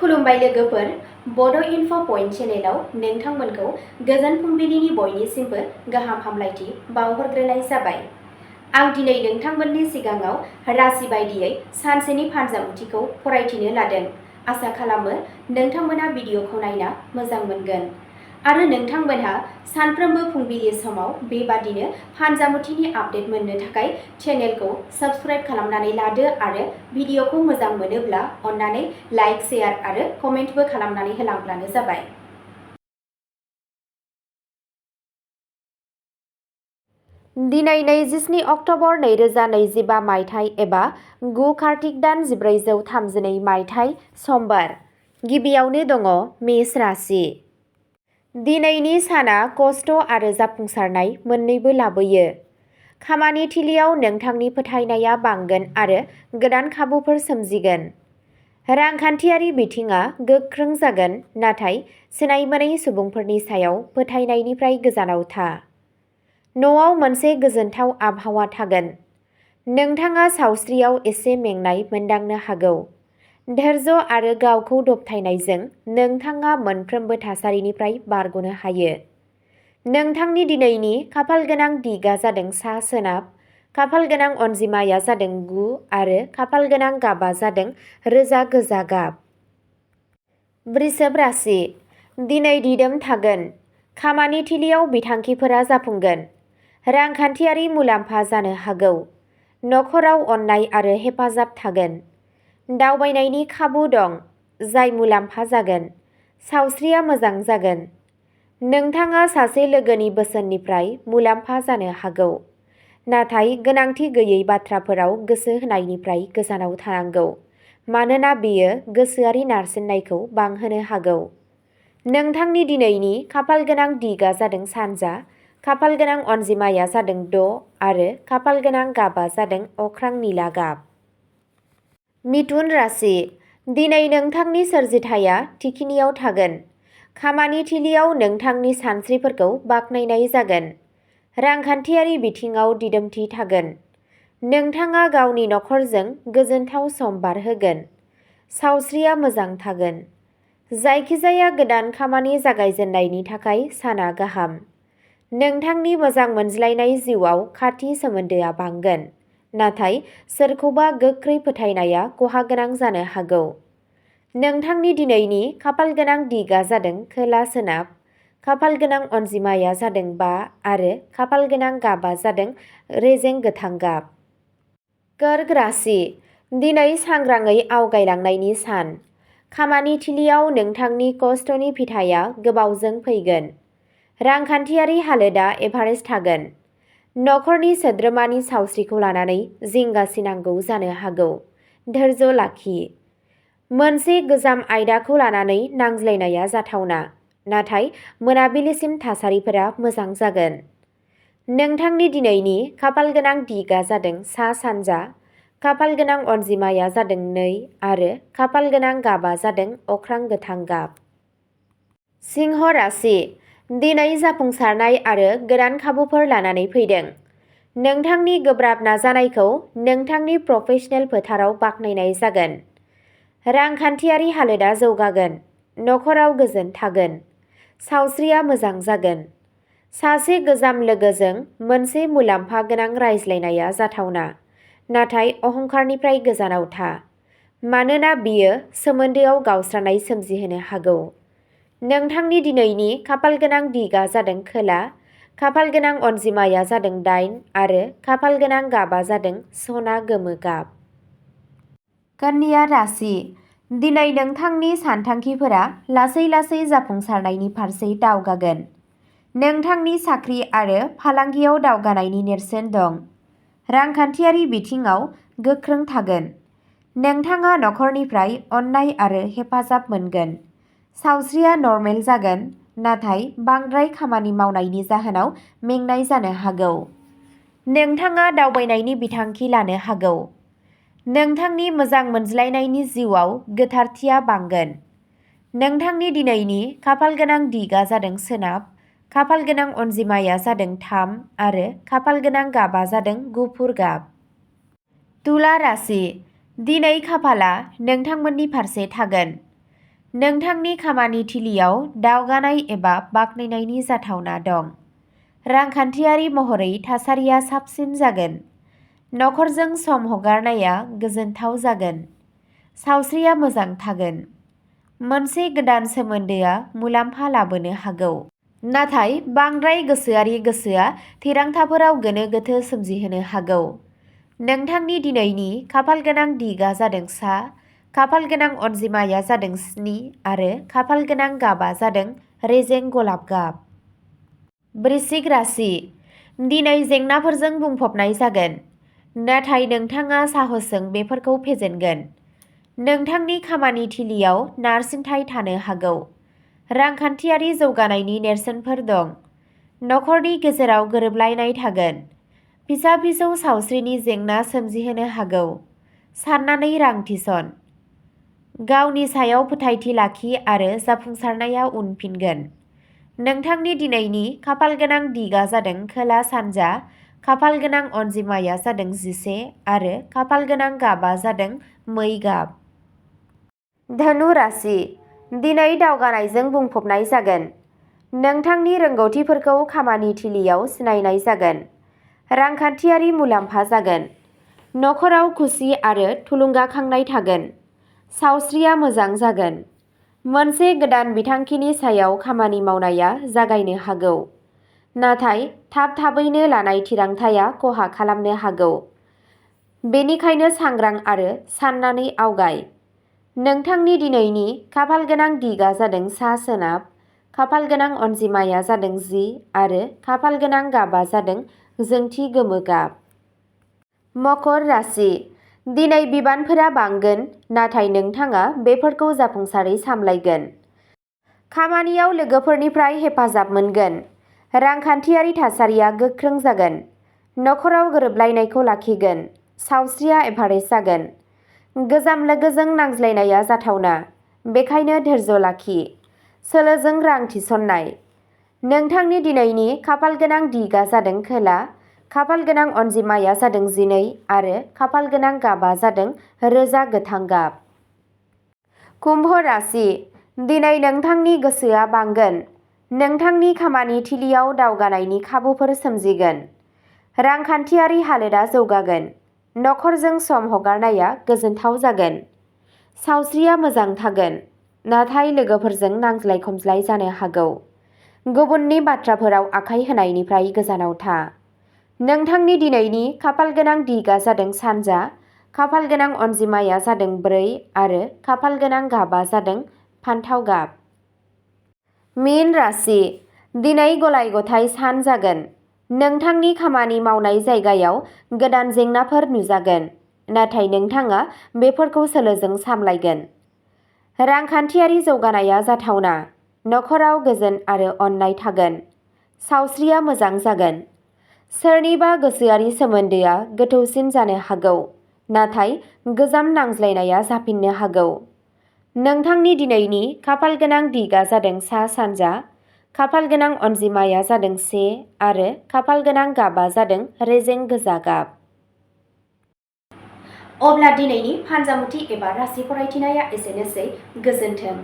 खुलुमबाय लोगोफोर, बड' इनफ' पइन्ट चेनेलाव नोंथांमोनखौ गोजोन फुंबिलिनि बयनिसिमबो गाहाम हामलायथि बावहरग्रोनाय जाबाय। आं दिनै नोंथांमोननि सिगाङाव राशि बायदियै सानसेनि फानजामुथिखौ फरायथिनो लादों। आसा खालामो नोंथांमोना भिडिअखौ नायना मोजां मोनगोन आरो नोंथांमोनहा सानफ्रोमबो फुंबिलि समाव बेबादिनो फानजामुथिनि आपडेट मोननो थाखाय चेनेलखौ साबस्क्राइब खालामनानै लादो आरो भिडिअखौ मोजां मोनोब्ला अन्नानै लाइक, शेयार आरो कमेन्टबो खालामनानै होलांब्लानो जाबाय। दिनै 27 अक्ट'बर 2025 मायथाइ एबा 9 कार्तिक दान 1432 मायथाइ समबार। गिबियावनो दङ मेष राशि। दिनैनि साना खस्थ' आरो जाफुंसारनाय मोन्नैबो लाबोयो। खामानि थिलियाव नोंथांनि फोथायनाया बांगोन आरो गोदान खाबुफोर सोमजिगोन। रांखान्थियारि बिथिङा गोख्रों जागोन, नाथाय सिनायमोनै सुबुंफोरनि सायाव फोथायनायनिफ्राय गोजानाव था। न'आव मोनसे गोजोनथाव आबहावा थागोन। नोंथाङा सावस्रियाव एसे मेंनाय मोनदांनो हागौ। धैर्य आरो गावखौ दबथायनायजों नोंथाङा मोनफ्रोमबो थासारिनिफ्राय बारग'नो हायो। नोंथांनि दिनैनि खाफालगोनां दिगा जादों सा-सोनाब, खाफालगोनां अनजिमाया जादों 9 आरो खाफालगोनां गाबा जादों रोजा गोजा गाब। वृषभ राशि। दिनै दिदोम थागोन। खामानि थिलियाव बिथांखिफोरा जाफुंगोन। रांखान्थियारि मुलाम्फा जानो हागौ। नखराव अननाय आरो हेफाजाब थागोन। दावबायनायनि खाबु दं, जाय मुलाम्फा जागोन। सावस्रिया मोजां जागोन। नोंथाङा सासे लोगोनि बोसोननिफ्राय मुलाम्फा जानो हागौ, नाथाय गोनांथि गैयै बाथ्राफोराव गोसो होनायनिफ्राय गोजानाव थानांगौ, मानोना बेयो गोसोआरि नारसिननायखौ बांहोनो हागौ। नोंथांनि दिनैनि खाफालगोनां दिगा जादों सानजा, खाफालगोनां अनजिमाया जादों 6 आरो खाफालगोनां गाबा जादों अख्रां निला गाब। मिथुन राशि। दिनै नोंथांनि सोरजिथाया थिखिनियाव थागोन। खामानि थिलियाव नोंथांनि सानस्रिफोरखौ बाख्नायनाय जागोन। रांखान्थियारि बिथिङाव दिदोमथि थागोन। नोंथाङा गावनि नखरजों गोजोनथाव सम बारहोगोन। सावस्रिया मोजां थागोन। जायखिजाया गोदान खामानि जागायजेननायनि थाखाय साना गाहाम। नोंथांनि मोजां मोनज्लायनाय जिउआव खाथि सोमोन्दोआ बांगोन, नाथाय सोरखौबा गोख्रै फोथायनाया खहागोनां जानो हागौ। नोंथांनि दिनैनि खाफालगोनां दिगा जादों खोला-सोनाब, खाफालगोनां अनजिमाया जादों 5 आरो खाफालगोनां गाबा जादों रेजें गोथां गाब। कर्क राशि। दिनै सांग्राङै आवगायलांनायनि सान। खामानि थिलियाव नोंथांनि खस्थ'नि फिथाइया गोबावजों फैगोन। रांखान्थियारि हालोदा एभारेज थागोन। नखरनि सोद्रोमानि सावस्रिखौ लानानै जिंगासिनांगौ जानो हागौ। धैर्य लाखि। मोनसे गोजाम आयदाखौ लानानै नांज्लायनाया जाथावना, नाथाय मोनाबिलिसिम थासारिफोरा मोजां जागोन। नोंथांनि दिनैनि खाफालगोनां दिगा जादों सा-सानजा, खाफालगोनां अनजिमाया जादों 2 आरो खाफालगोनां गाबा जादों अख्रां गोथां गाब। सिंह राशि। दिनै जाफुंसारनाय आरो गोदान खाबुफोर लानानै फैदों। नोंथांनि गोब्राब नाजानायखौ नोंथांनि प्रफेशनेल फोथाराव बाख्नायनाय जागोन। रांखान्थियारि हालोदा जौगागोन। नखराव गोजोन थागोन। सावस्रिया मोजां जागोन। सासे गोजाम लोगोजों मोनसे मुलाम्फा गोनां रायज्लायनाया जाथावना, नाथाय अहंकारनिफ्राय गोजानाव था, मानोना बियो सोमोन्दोआव गावस्रानाय सोमजिहोनो हागौ। नोंथांनि दिनैनि खाफालगोनां दिगा जादों खोला, खाफालगोनां अनजिमाया जादों 8 आरो खाफालगोनां गाबा जादों सना गोमो गाब। कन्या राशि। दिनै नोंथांनि सानथांखिफोरा लासै-लासै जाफुंसारनायनि फारसे दावगागोन। नोंथांनि साख्रि आरो फालांगियाव दावगानायनि नेरसोन दं। रांखान्थियारि बिथिङाव गोख्रों थागोन। नोंथाङा नखरनिफ्राय अननाय आरो हेफाजाब मोनगोन। सावस्रिया नर्मेल जागोन, नाथाय बांद्राय खामानि मावनायनि जाहोनाव मेंनाय जानो हागौ। नोंथाङा दावबायनायनि बिथांखि लानो हागौ। नोंथांनि मोजां मोनज्लायनायनि जिउआव गोथारथिया बांगोन। नोंथांनि दिनैनि खाफालगोनां दिगा जादों सोनाब, खाफालगोनां अनजिमाया जादों 3 आरो खाफालगोनां गाबा जादों गुफुर गाब। तुला राशि। दिनै खाफालआ नोंथांमोननि फारसे थागोन। नोंथांनि खामानि थिलियाव दावगानाय एबा बाख्नायनायनि जाथावना दं। रांखान्थियारि महरै थासारिया साबसिन जागोन। नखरजों सम हगारनाया गोजोनथाव जागोन। सावस्रिया मोजां थागोन। मोनसे गोदान सोमोन्दोआ मुलाम्फा लाबोनो हागौ। नाथाय बांद्राय गोसोआरि गोसोआ थिरांथाफोराव गोनो गोथो सोमजिहोनो हागौ। नोंथांनि दिनैनि खाफालगोनां दिगा जादों सा, खाफालगोनां अनजिमाया जादों 7 आरो खाफालगोनां गाबा जादों रेजें गलाब गाब। वृश्चिक राशि। दिनै जेंनाफोरजों बुंफबनाय जागोन, नाथाय नोंथाङा साहसजों बेफोरखौ फेजेनगोन। नोंथांनि खामानि थिलियाव नारसिनथाय थानो हागौ। रांखान्थियारि जौगानायनि नेरसोनफोर दं। नखरनि गेजेराव गोरोबलायनाय थागोन। फिसा-फिसौ सावस्रिनि जेंना सोमजिहोनो हागौ। साननानै रां थिसन। गावनि सायाव फोथायथि लाखि आरो जाफुंसारनाया उनफिनगोन। नोंथांनि दिनैनि खाफालगोनां दिगा जादों खोला-सानजा, खाफालगोनां अनजिमाया जादों 11 आरो खाफालगोनां गाबा जादों मै गाब। धनु राशि। दिनै दावगानायजों बुंफबनाय जागोन। नोंथांनि रोंगौथिफोरखौ खामानि थिलियाव सिनायनाय जागोन। रांखान्थियारि मुलाम्फा जागोन। नखराव खुसि आरो थुलुंगाखांनाय थागोन। सावस्रिया मोजां जागोन। मोनसे गोदान बिथांखिनि सायाव खामानि मावनाया जागायनो हागौ। नाथाय थाबैनो लानाय थिरांथाया खहा खालामनो हागौ। बेनिखायनो सांग्रां आरो साननानै आवगाय। नोंथांनि दिनैनि खाफालगोनां दिगा जादों सा-सोनाब, खाफालगोनां अनजिमाया जादों 10 आरो खाफालगोनां गाबा जादों जोंथि गोमो गाब। मकर राशि। दिनै बिबानफोरा बांगोन, नाथाय नोंथाङा बेफोरखौ जाफुंसारै सामलायगोन। खामानियाव लोगोफोरनिफ्राय हेफाजाब मोनगोन। रांखान्थियारि थासारिया गोख्रों जागोन। नखराव गोरोबलायनायखौ लाखिगोन। सावस्रिया एभारेज जागोन। गोजाम लोगोजों नांज्लायनाया जाथावना, बेखायनो धैर्य लाखि। सोलोजों रां थिसननाय। नोंथांनि दिनैनि खाफालगोनां दिगा जादों खोला, खाफालगोनां अनजिमाया जादों 12 आरो खाफालगोनां गाबा जादों रोजा गोथां गाब। कुम्भ राशि। दिनै नोंथांनि गोसोआ बांगोन। नोंथांनि खामानि थिलियाव दावगानायनि खाबुफोर सोमजिगोन। रांखान्थियारि हालोदा जौगागोन। नखरजों सम हगारनाया गोजोनथाव जागोन। सावस्रिया मोजां थागोन, नाथाय लोगोफोरजों नांज्लाय-खमज्लाय जानो हागौ। गुबुननि बाथ्राफोराव आखाय होनायनिफ्राय गोजानाव था। नोंथांनि दिनैनि खाफालगोनां दिगा जादों सानजा, खाफालगोनां अनजिमाया जादों 4 आरो खाफालगोनां गाबा जादों फान्थाव गाब। मीन राशि। दिनै गलाय-गथाय सान जागोन। नोंथांनि खामानि मावनाय जायगायाव गोदान जेंनाफोर नुजागोन, नाथाय नोंथाङा बेफोरखौ सोलोजों सामलायगोन। रांखान्थियारि जौगानाया जाथावना। नखराव गोजोन आरो अननाय थागोन। सावस्रिया मोजां जागोन। सोरनिबा गोसोआरि सोमोन्दोआ गोथौसिन जानो हागौ, नाथाय गोजाम नांज्लायनाया जाफिननो हागौ। नोंथांनि दिनैनि खाफालगोनां दिगा जादों सा-सानजा, खाफालगोनां अनजिमाया जादों 1 आरो खाफालगोनां गाबा जादों रेजें गोजा गाब। अब्ला दिनैनि फानजामुथि एबा राशि फरायथिनाया एसेनोसै। गोजोन्थों।